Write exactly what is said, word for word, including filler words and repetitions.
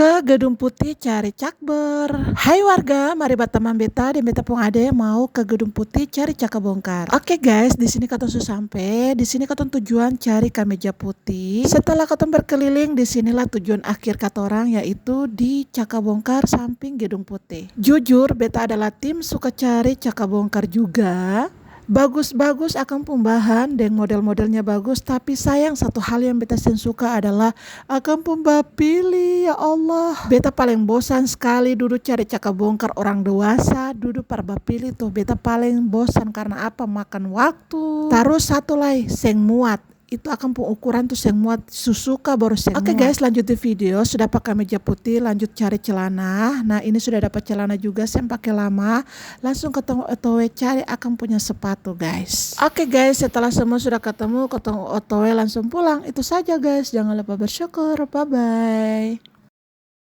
Ke Gedung Putih cari cakber. Hai warga, mari batamang beta deng beta pung ade mau ke Gedung Putih cari caka bongkar. Oke guys, di sini katong su sampe. Di sini katong tujuan cari kameja putih. Setelah katong berkeliling, di sinilah tujuan akhir katorang, yaitu di caka bongkar samping Gedung Putih. Jujur, beta adalah tim suka cari caka bongkar juga. Bagus-bagus akang pung bahan deng model-modelnya bagus, tapi sayang satu hal yang beta seng suka adalah akang pung bapili, ya Allah. Beta paleng bosan skali dudu cari caka bongkar orang dewasa, dudu par bapili tuh. Beta paleng bosan karna apa? Makan waktu. Tarus satu lai, seng muat. Itu akang pung ukuran tuh seng muat, su suka baru seng muat. Oke guys, lanjut di video, su dapa kameja putih, lanjut cari celana. Nah, ini sudah dapat celana juga, seng pake lama. Langsung katong O T W cari akang punya sepatu, guys. Oke guys, setelah semua sudah ketemu, katong O T W langsung pulang. Itu saja guys, jangan lupa bersyukur. Bye-bye.